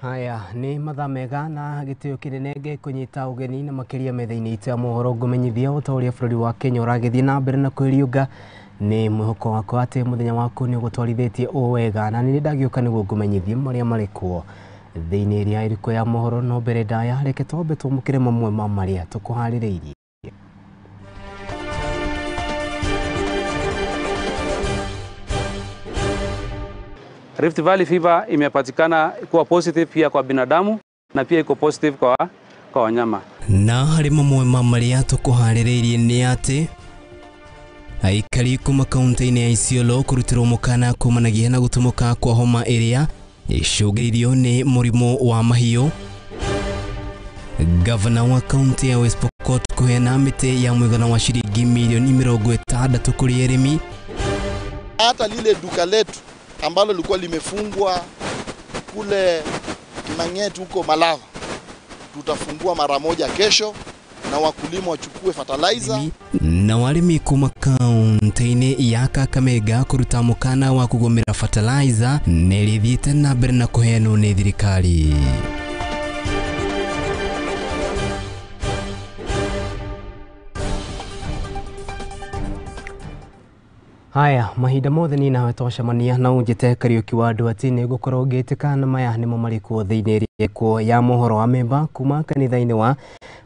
Haya nĩ mathaa mega na gĩtĩo kĩnene ngĩkũnyita ũgeni na makĩria metha-inĩ itũ ya mohoro ngũmenyithia o ta ũrĩa bũrũri wa Kenya ũragĩthiĩ na mbere na kwĩriũnga. Nĩ mwĩhoko wakwa atĩ mũthenya waku nĩ ũgũtwarithĩtie o wega, na nĩ ndagĩũka nĩguo ngũmenyithie marĩa marĩ kuo thĩinĩ ĩrĩa ĩrĩkũ ya mohoro. No mbere ndaya reke twambe twamũkĩre mamwe ma marĩa tũkũharĩrĩirie. Rift Valley fever imepatikana kuwa positive pia kwa binadamu na pia iko positive kwa wanyama. Na harĩ mamwe ma marĩa tũkũharĩrĩirie nĩ atĩ aikari kuma kaunti-inĩ ya Isiolo kũrutĩrwo mũkana kumanagia na gũtumũka kwa homa ĩrĩa icũngĩrĩirio nĩ mũrimũ wa mahiũ. Gavana wa kaunti ya West Pokot kũheana mĩtĩ ya mũigana wa ciringi milioni 60 kũrĩ arĩmi. Hata lile duka letu ambalo lilikuwa limefungwa kule Kimang'et huko Malava, tutafungua mara moja kesho na wakulima wachukue fertilizer. Na warĩmi kuma kaunti-inĩ ya Kakamega kũruta mũkana wa kũgũmĩra fertilizer nĩ ĩrĩthiĩte na mbere na kũheanwo nĩ thirikari. Haya mahinda mothe ni nawe twacemania na unjite Kariuki wa andũ atĩ nĩ ngũkorwo ngĩtĩka na maya nĩmo marĩ kuo thĩinĩ ĩrĩkuo ya mohoro wa memba kuma kanitha-inĩ wa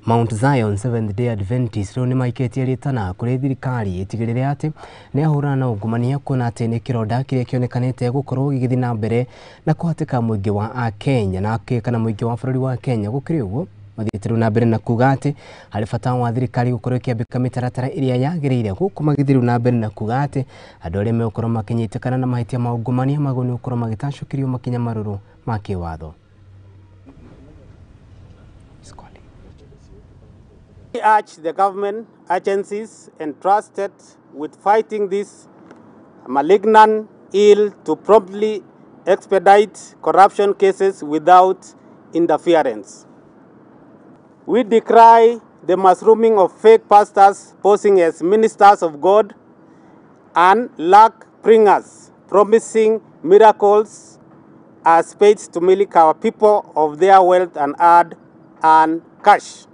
Mount Zion Seventh Day Adventist rĩu nĩmaikĩtie rĩtana kũrĩ thirikari ĩtigĩrĩre atĩ nĩ ahũrana na ungumania kuona atĩ nĩ kĩronda kĩrĩa kĩonekanĩte gũkorwo gĩgĩthiĩ na mbere na kũhatĩka mũingĩ wa Akenya na kana mũingĩ wa bũrũri wa Kenya. Gũkĩrĩ ũguo mathiĩte rĩu na mbere na kuga atĩ harĩ bata wa thirikari gũkorwo ĩkĩambĩka mĩtaratara ĩrĩa yagĩrĩire, gũkũ magĩthiĩ rĩu na mbere na kuga atĩ andũ arĩa megũkorwo makĩnyitĩkana na mahĩtia ma ungumania magwo nĩ gũkorwo magĩtacũkĩrio makinya marũrũ ma kĩwatho. We urge the government agencies entrusted with fighting this malignant ill to promptly expedite corruption cases without interference. We decry the mushrooming of fake pastors posing as ministers of God and luck bringers promising miracles as paid to milk our people of their wealth and hard and cash.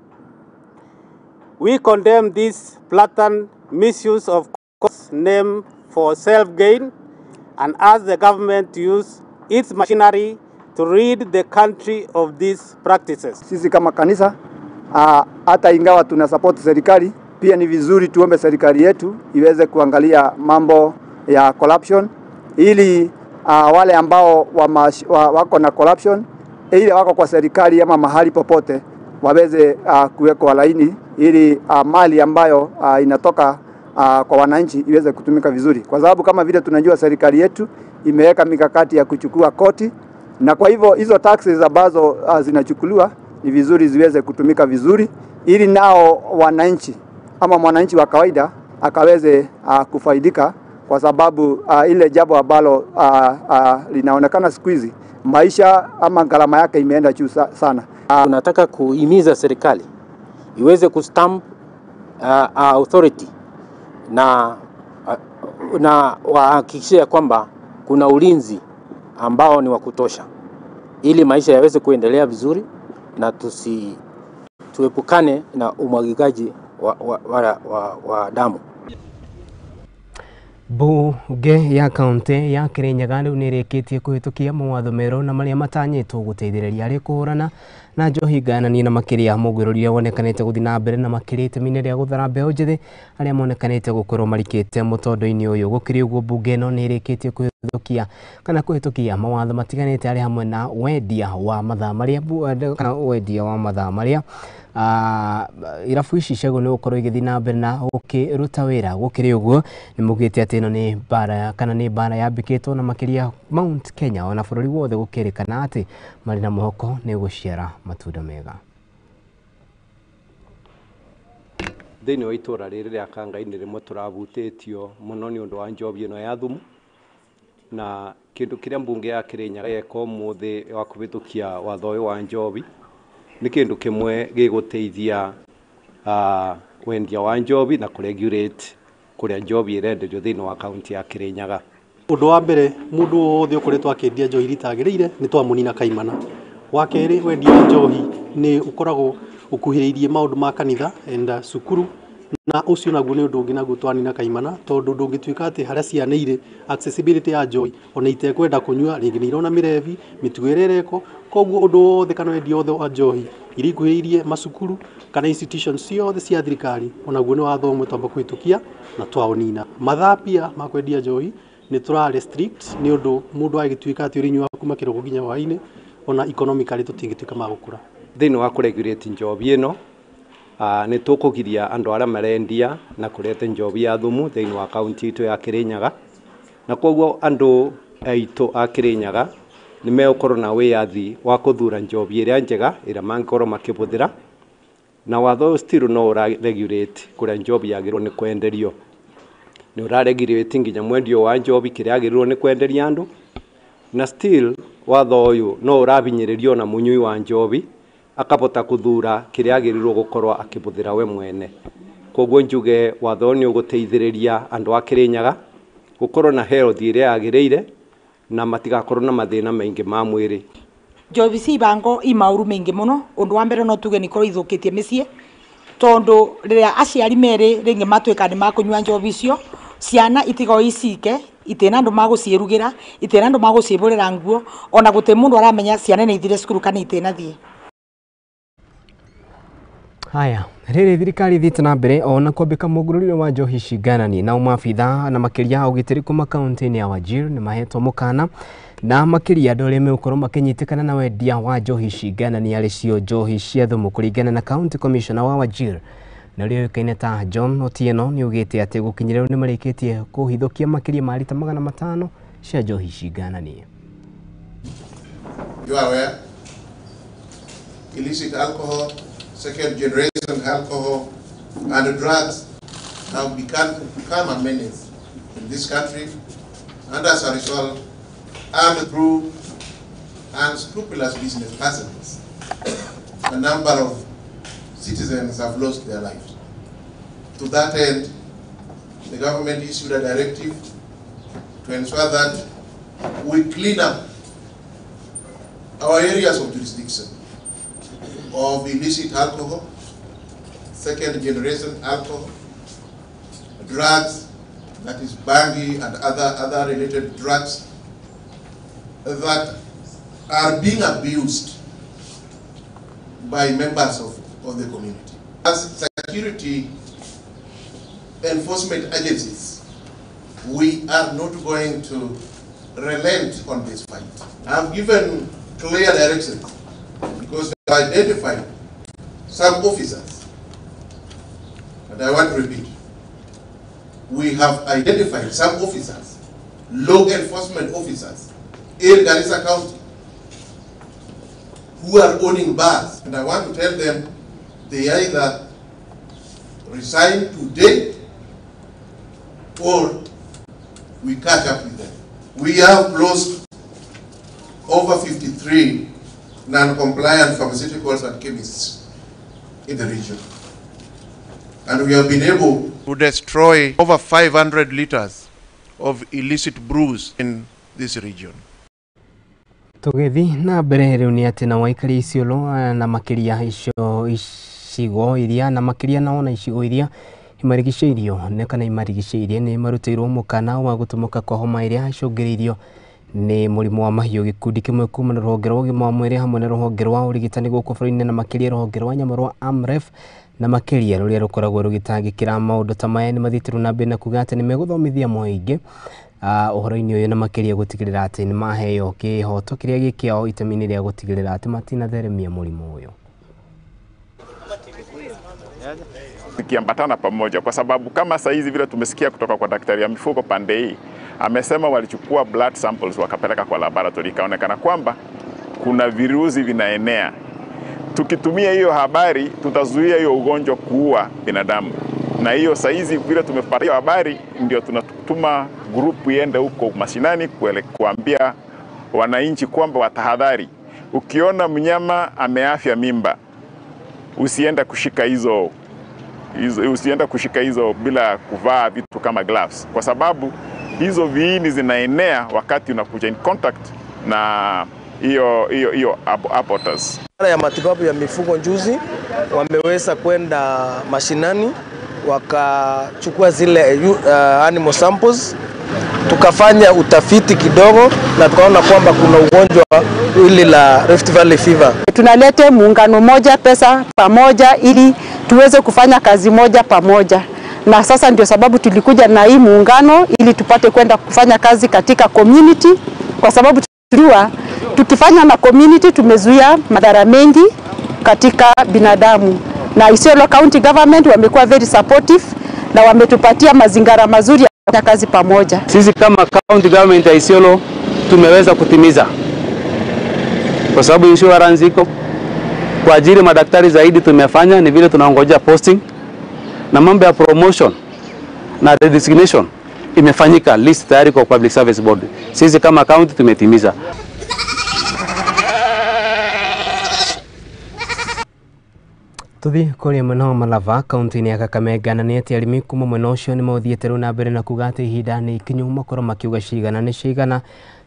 We condemn this blatant misuse of God's name for self-gain and ask the government to use its machinery to rid the country of these practices. Sisi kama kanisa hata ingawa tuna support serikali, pia ni vizuri tuombe serikali yetu iweze kuangalia mambo ya corruption ili wale ambao wako na corruption ili wako kwa serikali ama mahali popote waweze kuwekwa laini ili mali ambayo inatoka kwa wananchi iweze kutumika vizuri, kwa sababu kama vile tunajua serikali yetu imeweka mikakati ya kuchukua koti, na kwa hivyo hizo taxes ambazo zinachukuliwa ni vizuri ziweze kutumika vizuri ili nao wananchi ama mwananchi wa kawaida akaweze kufaidika, kwa sababu ile jambo ambalo linaonekana siku hizi maisha ama gharama yake imeenda juu sana. Tunataka kuhimiza serikali iweze kustamp authority na wahakikishe kwamba kuna ulinzi ambao ni wa kutosha ili maisha yaweze kuendelea vizuri na tuepukane na umwagikaji wa damu. Bunge ya kaunti ya Kirinyaga rĩu nĩrĩkĩtie kũhĩtũkia mawatho merũ na marĩa matanyĩtwo gũteithĩrĩria harĩ kũhũrana na njohi ngayananie na makĩria mũgwĩro ũrĩa wonekanĩte gũthiĩ na mbere na makĩria itemi-inĩ rĩa gũthara mbeũ njĩthĩ arĩa monekanĩte gũkorwo marikĩte mũtondo-inĩ ũyũ. Gũkĩrĩ ũguo mbunge ĩno nĩrĩkĩtie kũhĩtũkia kana kũhĩtũkia mawatho matiganĩte arĩ hamwe na wendia wa mathaa marĩa kana wendia wa mathaa marĩa irabu ici ciagwo nĩ gũkorwo igĩthiĩ na mbere na gũkĩruta wĩra. Gũkĩrĩ ũguo nĩ mũgĩte atĩ ĩno nĩ mbara kana nĩ mbara yambĩkĩtwo na makĩria Mount Kenya ona bũrũri wothe gũkĩrĩkana atĩ marĩ na mwĩhoko nĩ gũciara matunda mega. Thĩinĩ wa itũra rĩrĩ rĩa Kangai-inĩ rĩmwe tũravutĩtio mũno nĩ ũndũ wa njobi ĩno ya thumu, na kĩndũ kĩrĩa mbunge ya Kirinyaga yeka ũmũthĩ wa kũhĩtũkia watho ũyũ wa njobi nĩ kĩndũ kĩmwe gĩgũteithia wendia wa njobi na kũregulate kũrĩa njobi ĩrenderio thĩinĩ wa kaunti ya Kirinyaga. Undu wa mbere mundu wothe ukoretwo akiendia njohi itagiriire ni twamunina kaimana. Wa kerĩ, wendia wa njohi nĩ ũkoragwo ũkuhĩrĩirie maũndũ ma kanitha and cukuru, na ũcio naguo nĩ ũndũ ũngĩ naguo twanina kaimana, tondũ ndũngĩtuĩka atĩ harĩa ciana irĩ accessibility ya njohi ona itekwenda kũnyua, rĩngĩ nĩ irona mĩrebi, mĩtugo ĩrĩa ĩrekwo. Koguo ũndũ wothe kana wendia wothe wa njohi iria ikuhĩrĩirie macukuru kana institutions ciothe cia thirikari onaguo nĩ watho ũmwe twamba kũhĩtũkia na twaũnina. Mathaa pia ma kwendia njohi nĩ tũra restrict, nĩ ũndũ mũndũ agĩtuĩka atĩ ũrĩnyuaga kuma kĩroko nginya hwaĩ-inĩ, ona economically tũtingĩtuĩka ma gũkũra. Thĩinĩ wa kũregulate njohi ĩno, nĩ tũkũgiria andũ arĩa marendia na kũrete njohi ya thumu thĩinĩ wa kaunti itũ ya Kirinyaga, na koguo andũ aitũ a Kirinyaga nĩ megũkorwo na wĩyathi wa kũthura njohi ĩrĩa njega ĩrĩa mangĩkorwo makĩhũthĩra, na watho ũyũ still no ũra regulate kũrĩa njohi yagĩrĩirwo nĩ kwenderio. Nĩ ũra regulate nginya mwendio wa njohi kĩrĩa agĩrĩirwo nĩ kwenderia andũ, na still watho ũyũ no ũrahinyĩrĩrio na mũnyui wa njohi akabota kũthura kĩrĩa agĩrĩirwo gũkorwo akĩhũthĩra we mwene. Koguo njuge watho ũyũ nĩ ũgũteithĩrĩria andũ a Kirinyaga gũkorwo na health ĩrĩa yagĩrĩire na matigakorwo na mathĩna maingĩ ma mwĩrĩ. Njohi ci ibango i maũru maingĩ mũno. Ũndũ wa mbere no tuge nĩ ikorwo ithũkĩtie mĩciĩ, tondũ rĩrĩa aciari merĩ rĩngĩ matuĩka nĩ makũnyua njohi icio, ciana itigoo icike, itina andũ magũciĩrugĩra, itina andũ magũciĩvũrĩra nguo, ona gũtĩ mũndũ aramenya ciana nĩ ithire cukuru kana itinathiĩ. Haya, rĩrĩ thirikari ithiĩte na mbere ona kwambĩka mũngũrũrio wa njohi cinganani na maabitha na makĩria ũgitĩri kuma kaunti-inĩ ya Wajir nĩ mahetwo mũkana na makĩria andũ arĩa megũkorwo makĩnyitĩkana na wendia wa njohi cinganani arĩ cio njohi cia thumu. Kũringana na county commissioner wa Wajir na ũrĩa ũĩkaine ta John Otieno, nĩ augĩte atĩ gũkinyĩra rĩu nĩ marĩkĩtie kũhithũkia makĩria ma rita 500 cia njohi cinganani. You are aware, illicit alcohol, second generation alcohol, and drugs have become a menace in this country, and as a result, and through unscrupulous business persons, a number of citizens have lost their lives. To that end, the government issued a directive to ensure that we clean up our areas of jurisdiction of illicit alcohol, second generation alcohol, drugs, that is bangi and other related drugs that are being abused by members of the community. As security enforcement agencies, we are not going to relent on this fight. I have given clear directions because we have identified some officers, and I want to repeat, we have identified some officers, law enforcement officers in Garissa County who are owning bars, and I want to tell them they either resign today or we catch up with them. We have closed over 53 non-compliant pharmaceuticals and chemists in the region. And we have been able to destroy over 500 liters of illicit brews in this region. Tũgĩthiĩ na mbere rĩu nĩ atĩ na waikari Isiolo na makĩria icio icigo iria na makĩria na ona icigo iria imarigicĩirio nĩ kana imarigicĩirie nĩ marutĩirwo mũkana wa gũtumũka kwa homa ĩrĩa icũngĩrĩirio nĩ mũrimũ wa mahiũ. Gĩkundi kĩmwe kuma na rũhonge rwa ũgima wa mwĩrĩ hamwe na rũhonge rwa ũrigitani gũkũ bũrũri-inĩ na makĩria rũhonge rwa nyamũ rwa AMREF na makĩria rũrĩa rũkoragwo rũgĩtangĩkĩra maũndũ ta maya nĩ mathiĩte na mbere na kuga atĩ nĩ megũthomithia mũingĩ ũhoro-inĩ ũyũ na makĩria gũtigĩrĩra atĩ nĩ maheo kĩhoto kĩrĩa gĩ kĩao itemi-inĩ rĩa gũtigĩrĩra atĩ matinatheremia mũrimũ ũyũ. Ikiambatana pamoja, kwa sababu kama saizi vile tumesikia kutoka kwa daktari ya mifugo pande hii, amesema walichukua blood samples wakapeleka kwa laboratory, ikaonekana kwamba kuna virusi vinaenea. Tukitumia hiyo habari tutazuia hiyo ugonjwa kuua binadamu. Na hiyo saizi vile tumepata hiyo habari ndio tunatuma grupu iende huko mashinani kuambia wananchi kwamba watahadhari. Ukiona mnyama ameafya mimba, usienda kushika hizo usienda kushika hizo bila kuvaa vitu kama gloves, kwa sababu hizo viini zinaenea wakati unakuja in contact na hiyo hiyo hiyo abortus. Ya matibabu ya mifugo njuzi wameweza kwenda mashinani wakachukua zile animal samples, tukafanya utafiti kidogo na tukaona kwamba kuna ugonjwa uli la Rift Valley Fever. Tunalete muungano moja, pesa pamoja, ili tuweze kufanya kazi moja pamoja. Na sasa ndio sababu tulikuja na hii muungano ili tupate kwenda kufanya kazi katika community, kwa sababu tulijua tukifanya na community tumezuia madhara mengi katika binadamu. Na Isiolo County Government wamekuwa very supportive na wametupatia mazingira mazuri ya kufanya kazi pamoja. Sisi kama county government ya Isiolo tumeweza kutimiza, kwa sababu insurance iko kwa ajili madaktari zaidi tumefanya, ni vile tunaongojea posting na mambo ya promotion na redesignation imefanyika, list tayari kwa Public Service Board. Sisi kama county tumetimiza. Tuthi kuria mwena wa Malava kaunti-inĩ ya Kakamega na nĩ atĩ arĩmi kuma mwena ũcio nĩ maũthiĩte rĩu na mbere na kuga atĩ ihinda nĩ ikinyu makorwo makiuga cigana nĩ cigana,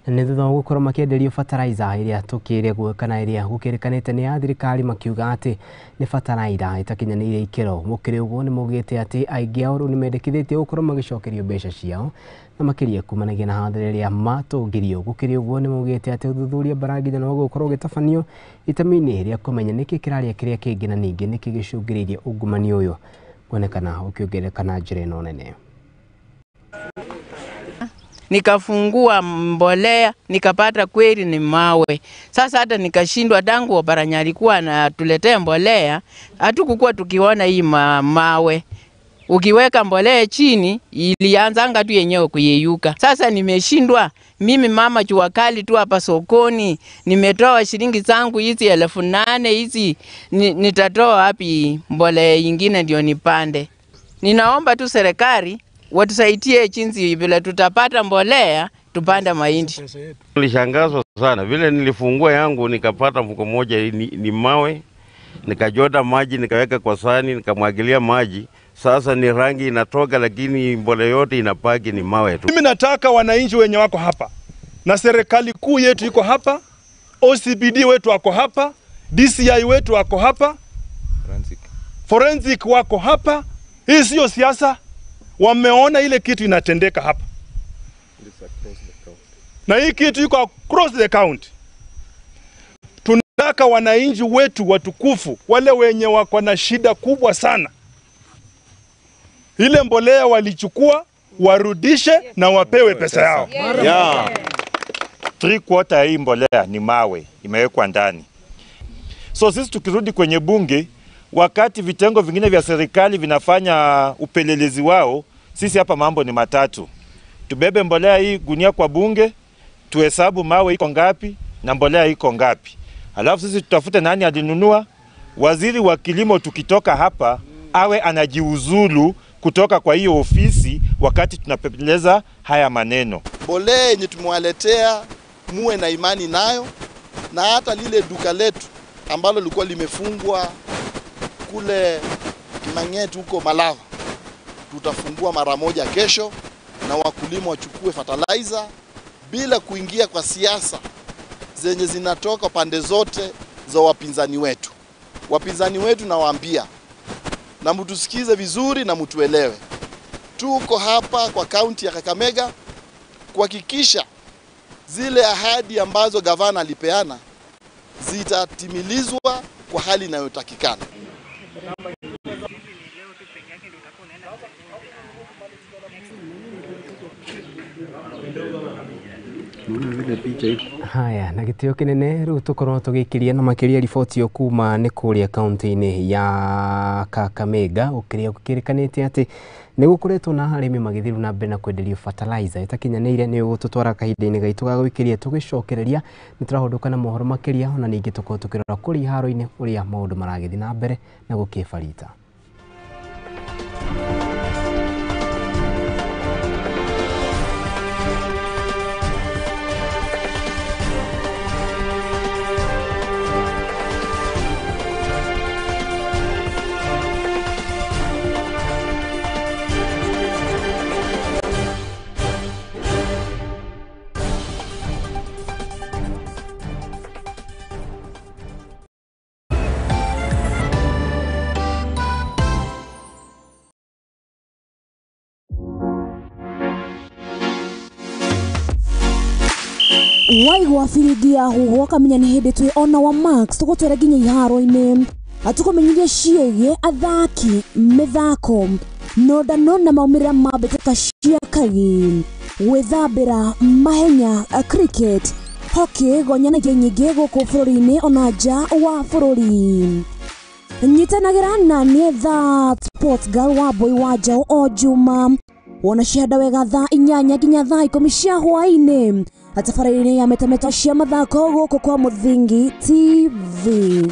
na nĩ thutha wa gũkorwo makĩenderio fertilizer ĩrĩa tũkĩrĩgwo kana ĩrĩa gũkĩrĩkanĩte nĩ ya thirikari, makiuga atĩ nĩ fertilizer ĩtakinyanĩire ikĩro. Gũkĩrĩ ũguo nĩ maugĩte atĩ aingĩ ao rĩu nĩ mendekithĩtie gũkorwo magĩcokerio mbeca ciao na makĩria kumanagia na hathara ĩrĩa matũngirio. Gũkĩrĩ ũguo nĩ maugĩte atĩ ũthuthuria mbaranginya no gũkorwo ũgĩtabanio itemi-inĩ rĩa kũmenya nĩkĩ kĩrarĩa kĩrĩa kĩngĩ na ningĩ nĩkĩ gĩcũngĩrĩirie ungumania ũyũ kuonekana ũkĩongerereka na njĩra ĩno nene. Nikafungua mbolea nikapata kweli ni mawe. Sasa hata nikashindwa, tangu Oparanya alikuwa anatuletea mbolea hatukukuwa tukiona hii mawe. Ukiweka mbolea chini ilianzanga tu yenyewe kuyeyuka. Sasa nimeshindwa mimi mama jua kali tu hapa sokoni, nimetoa shilingi zangu hizi 8,000 hizi, nitatoa wapi mbolea nyingine ndio nipande? Ninaomba tu serikali watusaidie jinsi vile tutapata mbolea tupande mahindi. Nilishangazwa sana vile nilifungua yangu nikapata mfuko moja ni mawe, nikajota maji nikaweka kwa sahani nikamwagilia maji. Sasa ni rangi inatoka lakini mbolea yote inapaki ni mawe tu. Mimi nataka wananchi wenye wako hapa na serikali kuu yetu iko hapa, OCPD wetu wako hapa, DCI wetu wako hapa, Forensic wako hapa. Hii sio siasa. Wameona ile kitu inatendeka hapa. Na hii kitu iko across the county. Tunataka wananchi wetu watukufu, wale wenye wako na shida kubwa sana, ile mbolea walichukua warudishe na wapewe pesa yao. Yeah. 3/4 hii mbolea ni mawe imewekwa ndani. So sisi tukirudi kwenye bunge, wakati vitengo vingine vya serikali vinafanya upelelezi wao, sisi hapa mambo ni matatu. Tubebe mbolea hii gunia kwa bunge, tuhesabu mawe iko ngapi na mbolea iko ngapi. Alafu sisi tutafute nani alinunua. Waziri wa kilimo tukitoka hapa awe anajiuzulu kutoka kwa hiyo ofisi wakati tunapeleleza haya maneno. Mbolea yenye tumewaletea muwe na imani nayo, na hata lile duka letu ambalo lilikuwa limefungwa kule Kimang'eti huko Malava tutafungua mara moja kesho, na wakulima wachukue fertilizer bila kuingia kwa siasa zenye zinatoka pande zote za wapinzani wetu. Wapinzani wetu nawaambia, na mtusikize vizuri na mtuelewe. Tuko hapa kwa kaunti ya Kakamega kuhakikisha zile ahadi ambazo gavana alipeana zitatimilizwa kwa hali inayotakikana. Haya, na gitio kinene riu tukorwo tugikiria na makiria riboti yo kuma ni kuria kaunti-ini ya Kakamega gukiria gukirikanite ati ni gukoretwo na arimi magithiru na mbere na kwenderio fertilizer itakinyanĩire. Ni gututwara kahinda-inĩ gaitu ga gwikiria tugicokereria ni turahũndũka na mohoro makiria, ona ningĩ tukorwo tukirora kũrĩa iharo-inĩ ũrĩa maũndũ maragĩthiĩ na mbere na gũkĩbarita. Waigua biringi ya huhwo kamenya nĩ hĩndĩ twĩ ona wa Max tũgũtwara nginya iharo-inĩ atũkũmenyithia ciĩgiĩ athaki mĩthako nondano na maumĩrĩra ma mbĩtĩka cia kagi gwĩthambĩra mahenya cricket hockey gonya na ingĩ nyingĩ gũkũ bũrũri-inĩ ona nja wa bũrũri. Nyitanagĩra na niĩ that sports girl wa boy wa njaũ o juma wona cihanda wega thaa 8 nginya thaa 10 cia hwaĩ-inĩ tabarĩra-inĩ ya metameta cia mathako gũkũ kwa Mũthingi TV.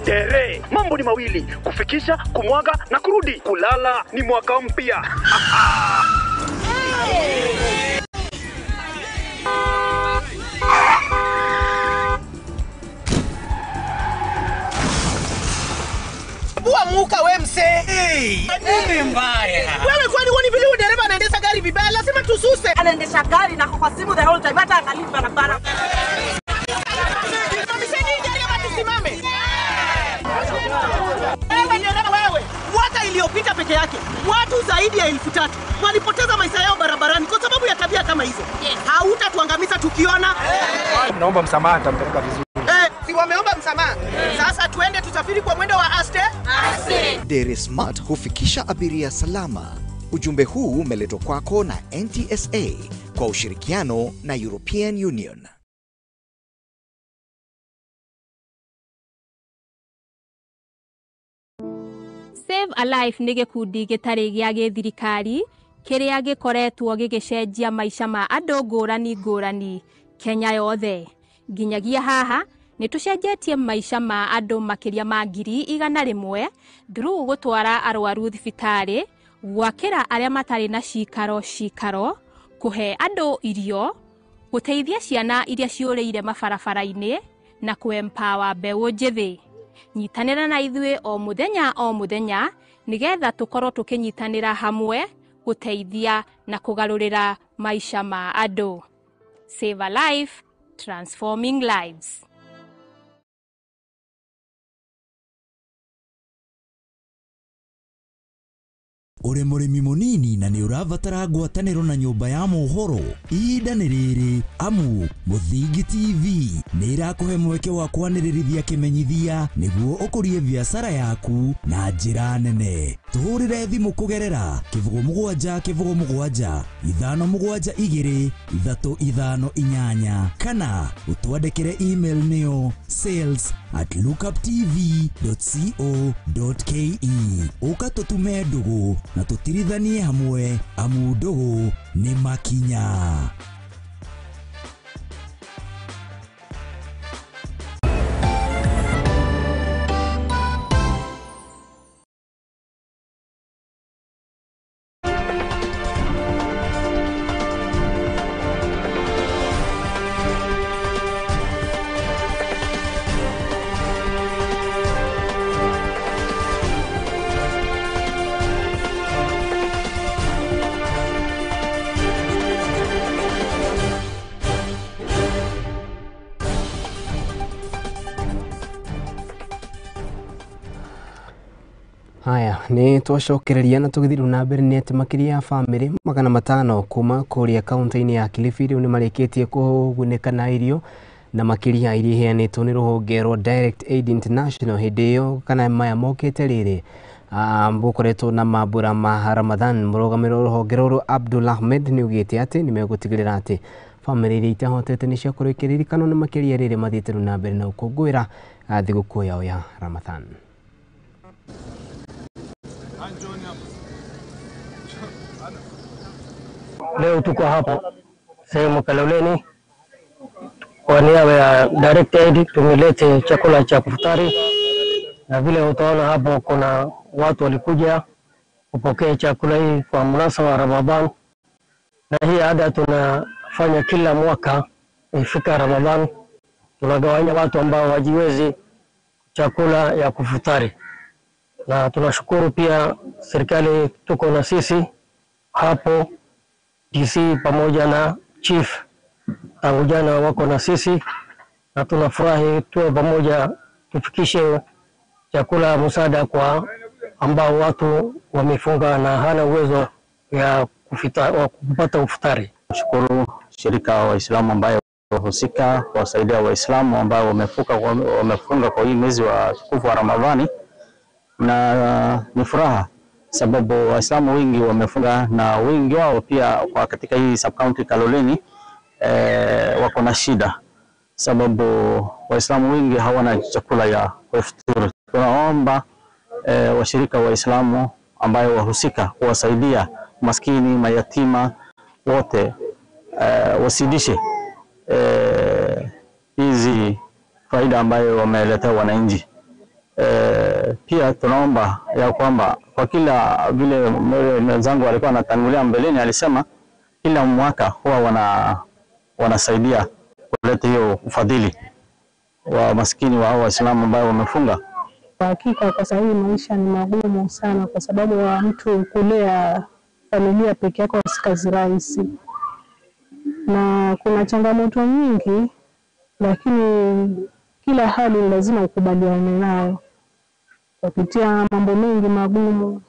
Tere, mambo ni mawili, kufikisha, kumwaga na kurudi. Kulala ni mwaka mpya. Bua muka we mse. Hey, nini mbaya? Wewe kwani huoni vile huyu dereva anaendesha gari vibaya? Lazima tususe. Anaendesha gari na kwa simu the whole time, hata angalii barabara. Mwaka iliyopita peke yake watu zaidi ya 3,000 walipoteza maisha yao barabarani kwa sababu ya tabia kama hizo. Yes. Hautatuangamiza tukiona. Naomba msamaha, nitampeleka vizuri. Si wameomba msamaha. Sasa tuende tusafiri kwa mwendo wa aste. Aste. Dere Smart hufikisha abiria salama. Ujumbe huu umeletwa kwako na NTSA kwa ushirikiano na European Union. Save a Life nĩ gĩkundi gĩtarĩ gĩa gĩthirikari kĩrĩa gĩkoretwo gĩgĩcenjia maica ma andũ ngũrani ngũrani Kenya yothe. Nginyagia haha nĩ tũcenjetie maica ma andũ makĩria ma 100,000 through gũtwara arwaru thibitarĩ, gwakĩra arĩa matarĩ na cikaro cikaro, kũhe andũ irio, gũteithia ciana iria ciũrĩire mabarabara-inĩ na kũ-empower mbeũ njĩthĩ. Nyitanĩra na ithuĩ o mũthenya nĩgetha tũkorwo tũkĩnyitanĩra hamwe gũteithia na kũgarũrĩra maica ma andũ. Save a Life, transforming lives. Uri mũrĩmi mũnini na nĩ ũrabatara ngwatanĩro na nyũmba ya mohoro, ihinda nĩ rĩrĩ amu Mũthingi TV nĩ ĩrakũhe mweke wa kwanĩrĩrithia kĩmenyithia nĩguo ũkũrie biacara yaku na njĩra nene. Tũhũrĩre thimũ kũgerera 07 07 572 358 kana ũtwandĩkĩre email nĩyo sales@lookuptv.co.ke. Ũka tũtume ndũgũ na tũtirithanie hamwe amu ndũgũ nĩ makinya. Haya, nĩ twacokereria na tũgĩthiĩ na mbere nĩ atĩ makĩria ya bamĩrĩ 500 kuma kũrĩa kaunti-inĩ ya Kilifi rĩu nĩ marĩkĩtie kũgunĩka na irio na makĩria iria iheanĩtwo nĩ rũhonge rwa Direct Aid International hĩndĩ ĩyo kana maya mokĩte rĩrĩ gũkoretwo na mambũra ma Ramadhan. Mũrũgamĩrĩri wa rũhonge rũrũ Abdul Ahmed nĩ augĩte atĩ nĩ megũtigĩrĩra atĩ bamĩrĩ iria itahotete nĩ ciakorwo ikĩririkanwo na makĩria rĩrĩ mathiĩte rĩu na mbere na gũkũngũĩra thigũkũ yao ya Ramadhan. Leo tuko hapa sehemu Kaloleni kwa niaba ya Direct Aid tumelete chakula cha kufutari, na vile utaona hapo kuna watu walikuja kupokea chakula hii kwa mnasaba wa Ramadhan, na hii ada tunafanya kila mwaka ifika Ramadhan, tunagawanya watu ambao wajiwezi chakula ya kufutari. Na tunashukuru pia serikali tuko na sisi hapo DC pamoja na chief tangu jana wako na sisi, na tunafurahi tuwe pamoja tufikishe chakula msaada kwa ambao watu wamefunga na hana uwezo ya kupata ufutari. Shukuru shirika wa Waislamu ambayo husika kuwasaidia Waislamu ambao wamefunga kwa hii mwezi wa tukufu wa Ramadhani, na ni furaha sababu Waislamu wengi wamefunga na wengi wao pia kwa katika hii sub county Kaloleni wako na shida sababu Waislamu wengi hawana chakula ya kufuturu. Tunaomba washirika Waislamu ambayo wahusika kuwasaidia maskini, mayatima wote wasidishe hizi faida ambayo wameletea wananchi. Pia tunaomba ya kwamba kwa kila vile mwenzangu alikuwa anatangulia mbeleni alisema kila mwaka huwa wanasaidia kuleta hiyo ufadhili wa maskini wa Waislamu ambao wamefunga. Kwa hakika kwa sasa hivi maisha ni magumu sana, kwa sababu wa mtu kulea familia peke yako si kazi rahisi, na kuna changamoto nyingi, lakini kila hali lazima ukubaliane nayo. Kupitia mambo mengi magumu,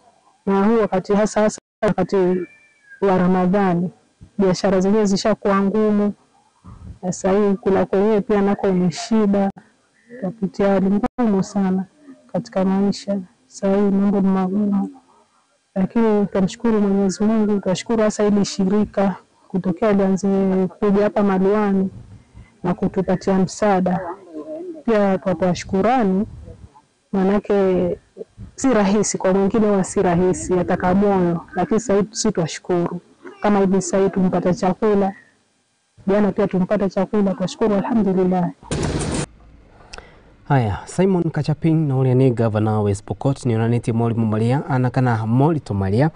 na huu wakati hasa wakati wa Ramadhani biashara zenyewe zishakuwa ngumu. Sasa hii kula kwenyewe pia nako ni shida. Tunapitia hali ngumu sana katika maisha. Sasa hii mambo ni magumu, lakini tunamshukuru Mwenyezi Mungu, tunashukuru hasa ili shirika kutokea lianze kuja hapa Maluani na kutupatia msaada. Pia tunatoa shukrani, manake si rahisi kwa mwingine, wa si rahisi ataka moyo, lakini sasa hivi sisi tunashukuru. Kama hivi sasa hivi tumpata chakula, jana pia tumpata chakula, tunashukuru alhamdulillah. Haya, Simon Kachapin na uria ni governor West Pokot ni onanitie morimu maria ana kana morito maria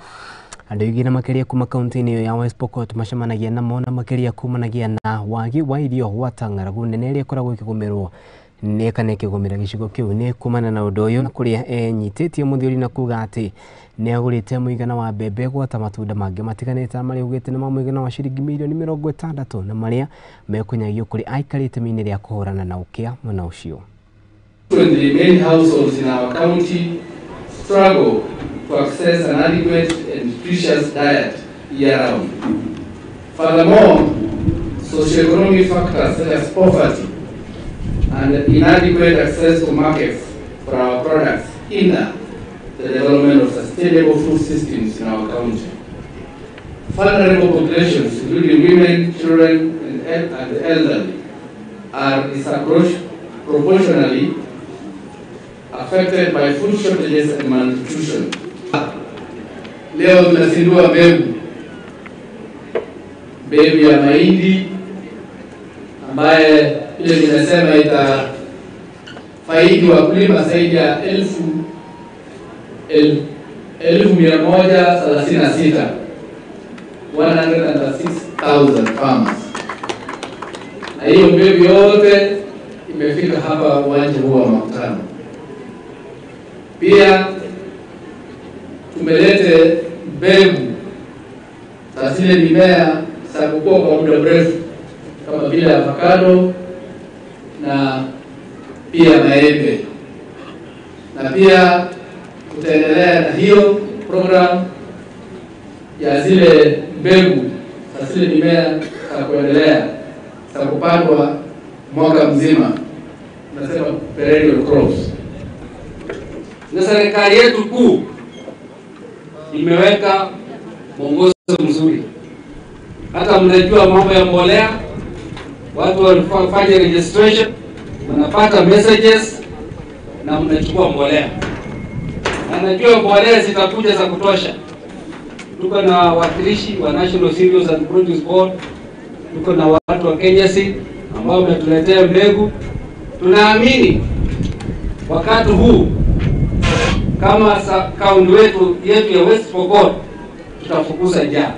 andu aingĩ na makiria kuma kaunti-inĩ ya West Pokot macemanagia namo na makiria kumanagia na wagi wa irio gwata ng'aragu nene ĩrĩa ĩkoragwo ĩkĩgũmĩrwo nĩ kana ĩkĩgũmĩra gĩcigo kĩu nĩ kumana na ũndũ ũyũ, na kũrĩa enyitĩtie mũthiori na kuga atĩ nĩ agũrĩte mũigana wa mbembe gwata matunda mangĩ matiganĩte marĩa augĩte nĩ ma mũigana wa ciringi mirioni 60 na marĩa mekũnyagio kũrĩ aikarĩte itemi-inĩ rĩa kũhũrana na ũkĩa mwena ũcio. The main households in our county struggle to access an adequate and nutritious diet year-round. Furthermore, socioeconomic factors such as poverty and inadequate access to markets for our products hinder the development of sustainable food systems in our county. Vulnerable populations, including women, children, and the elderly, are disproportionately affected by food shortages and malnutrition. Leo tunazindua mbegu ya mahindi ambaye ile ninasema itafaidi wakulima zaidi ya 136,000, 136,000 farmers. Na hiyo mbegu yote imefika hapa uwanja huu wa makutano. Pia tumelete mbegu za zile mimea za kukua kwa muda mrefu kama vile avocado na pia maembe. Na pia tutaendelea na hiyo program ya zile mbegu za zile mimea za kuendelea za kupandwa mwaka mzima, tunasema perennial crops. Na serikali yetu kuu imeweka mwongozo mzuri. Hata mnajua mambo ya mbolea, watu wanafanya registration, wanapata messages na mnachukua mbolea. Na najua mbolea zitakuja za kutosha. Tuko na wawakilishi wa National Cereals and Produce Board, tuko na watu wa Kenya Seed ambao wametuletea mbegu. Tunaamini wakati huu kama kaunti yetu ya West Pokot tutafukuza njaa.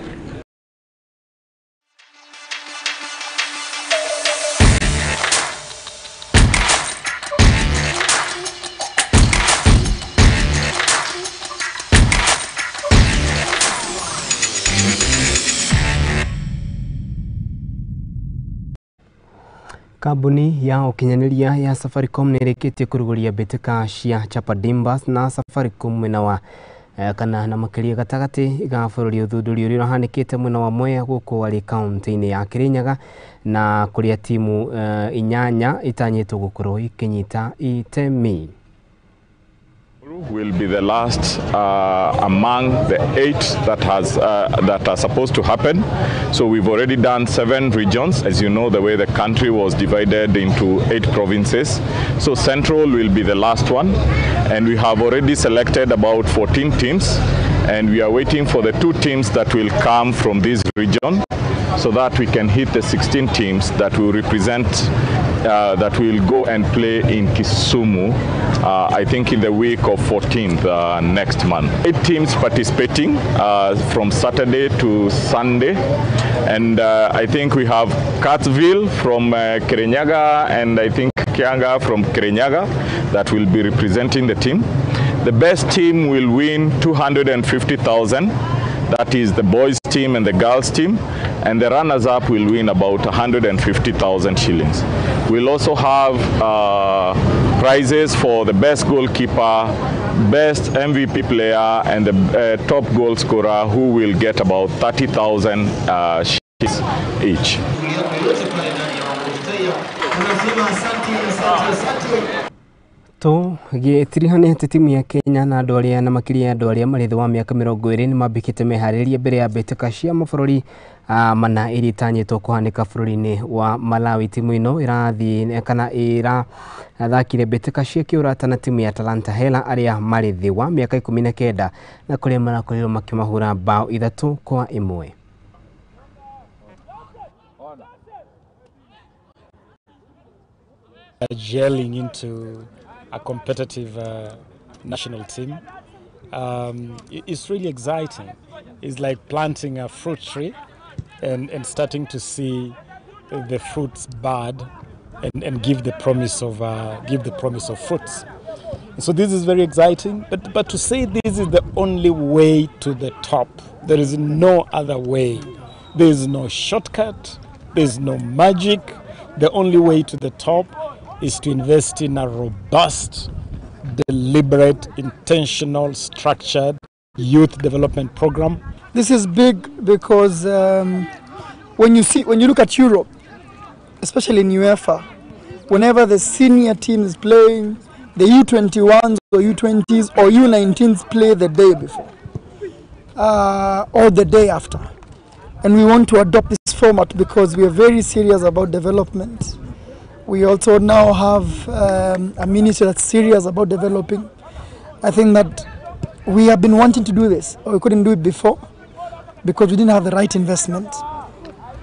Kambuni ya ũkinyanĩria ya Safaricom nĩ ĩrĩkĩtie kũrugũria mbĩtĩka cia Chapadimbas na Safaricom mwena wa kana na makĩria gatagatĩ ga bũrũri. Ũthuthuria ũrĩa ũrahanĩkĩte mwena wa Mwea gũkũ arĩ kaunti-inĩ ya Kirinyaga na kũrĩa timu 8 itanyĩtwo gũkorwo ikĩnyita itemi. Will be the last among the 8 that are supposed to happen. So we've already done 7 regions. As you know, the way the country was divided into 8 provinces. So Central will be the last one, and we have already selected about 14 teams, and we are waiting for the 2 teams that will come from this region so that we can hit the 16 teams that will represent, that will go and play in Kisumu, I think in the week of 14th next month. 8 teams participating from Saturday to Sunday, and I think we have Katsville from Kirinyaga, and I think Kianga from Kirinyaga that will be representing the team. The best team will win 250,000. That is the boys team and the girls team, and the runners-up will win about 150,000 shillings. We'll also have prizes for the best goalkeeper, best MVP player, and the top goal scorer, who will get about 30,000 shillings each. To gĩtirihanĩte timu ya Kenya na andũ arĩa na makĩria andũ arĩa marĩ thĩ wa mĩaka 20 nĩ mambĩkĩte meharĩrĩria mbere ya mbĩtĩka cia mabũrũri mana iria itanyĩtwo kũhanĩka bũrũri-inĩ wa Malawi. Timu ĩno ĩrathiĩ kana ĩrathakire mbĩtĩka cia kĩũrata na timu ya Talanta Hela arĩa marĩ thĩ wa mĩaka 19 na kũrĩa marakorirwo makĩmahũra bao 3-1. Gelling into a competitive national team. It's really exciting. It's like planting a fruit tree and starting to see the fruits bud and give the promise of fruits. So this is very exciting. But to say this is the only way to the top, there is no other way. There is no shortcut. There is no magic. The only way to the top is to invest in a robust, deliberate, intentional, structured youth development program. This is big because when you look at Europe, especially in UEFA, whenever the senior team is playing, the U21s or U20s or U19s play the day before or the day after. And we want to adopt this format because we are very serious about development. We also now have a ministry that's serious about developing. I think that we have been wanting to do this, or we couldn't do it before because we didn't have the right investment.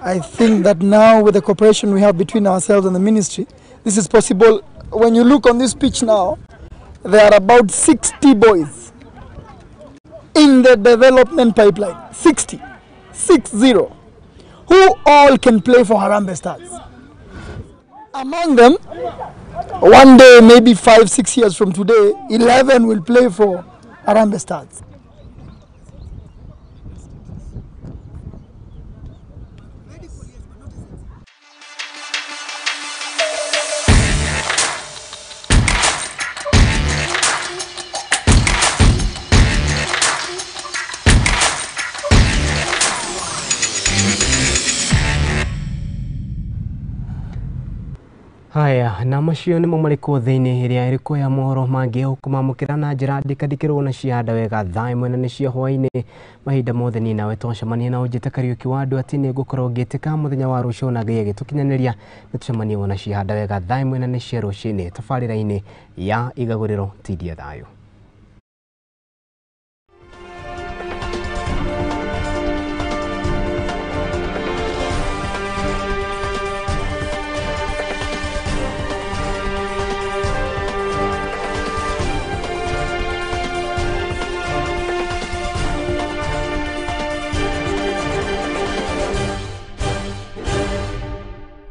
I think that now with the cooperation we have between ourselves and the ministry, this is possible. When you look on this pitch now, there are about 60 boys in the development pipeline, 60, who all can play for Harambee Stars. Among them, one day, maybe 5-6 years from today, 11 will play for Harambee Stars. Haya na macio nĩmo marĩkwo thĩinĩ ĩrĩa ĩrĩkwo ya mohoro mangĩ ũkũmamũkĩra na njĩra ndĩkandĩkĩrwo na cianda wega thaa 1 na nĩ cia hwaĩ-inĩ mahinda mothe niĩ nawe twacemania na ũnjĩte Kariũki wa andũ atĩ nĩ ngũkorwo ngĩtĩka mũthenya wa rũciũ na Ngai agĩtũkinyanĩria nĩ tũcemanie wona cianda wega thaa 1 na nĩ cia rũcinĩ tabarĩra-inĩ ya Igagũrĩro. Tindia thayũ.